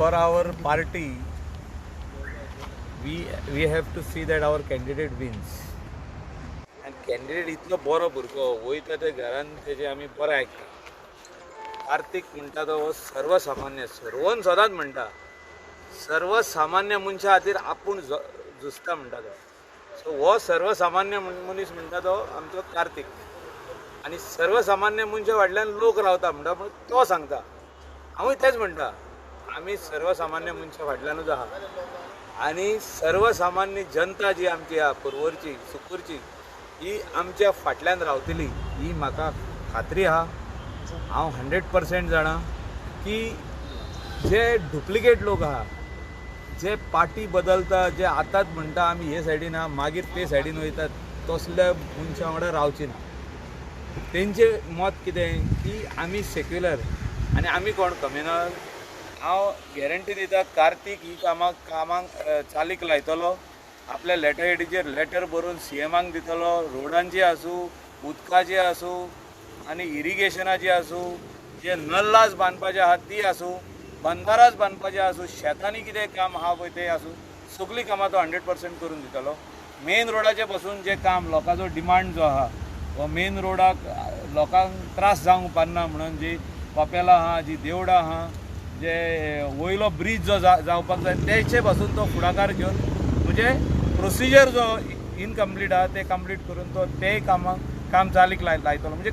For our party we have to see that our candidate wins. आनी candidate इतलो बरो भुरगो वयता ते घरान तेजे आमी बरें आयकता. कार्तीक म्हणटा तो हो सर्वसामान्य, सर्वन सदांच म्हणटा सर्वसामान्य मनशा खातीर आपूण झुजता म्हणटा तो. सो हो सर्वसामान्य मनीस म्हणटा तो आमचो कार्तीक. आनी सर्वसामान्य मनशा फाटल्यान लोक रावता म्हणटा, पूण तो सांगता. हांवूय तेंच म्हणटा, आमी सर्वसामान्य मनशा फाटल्यानूच आहा. आनी सर्वसामान्य जनता जी आमची आहा पर्वरची, सुकूरची, ही आमच्या फाटल्यान रावतली ही म्हाका खात्री आहा. हांव 100% जाणा की जे डुप्लिकेट लोक आहा, जे पार्टी बदलता, जे आतांच म्हणटा आमी हे सायडीन आहा मागीर ते सायडीन वयतात, तसल्या मनशां वांगडा रावची ना. तेंचें मत कितें की आमी सेक्युलर आनी आमी कोण कम्युनल. हांव गॅरंटी दिता कार्तीक ही कामाक चालीक लायतलो. आपल्या लेटर हेडीचेर लेटर बरोवन सीएमाक दितलो. रोडांची आसूं, उदकाची आसूं आनी इरिगेशनाची आसूं, जे नल्लास बांदपाचे आहा ती आसूं, बंदारास बांदपाचे आसूं, शेतांनी कितें काम आहा पळय तें आसूं, सगळीं कामां तो 100% करून दितलो. मेन रोडाचे पसून जें काम लोकांचो डिमांड जो आहा, हो मेन रोडाक लोकांक त्रास जावंक पारना म्हणून जी कपेलां आहा, जी देवळां आहा, जे वयलो ब्रीज जो जावपाक जाय तेचे पासून तो फुडाकार घेवन म्हणजे प्रोसिजर जो इनकम्प्लीट आहा ते कंप्लीट करून तो ते कामाक काम चालीक लायतलो. म्हणजे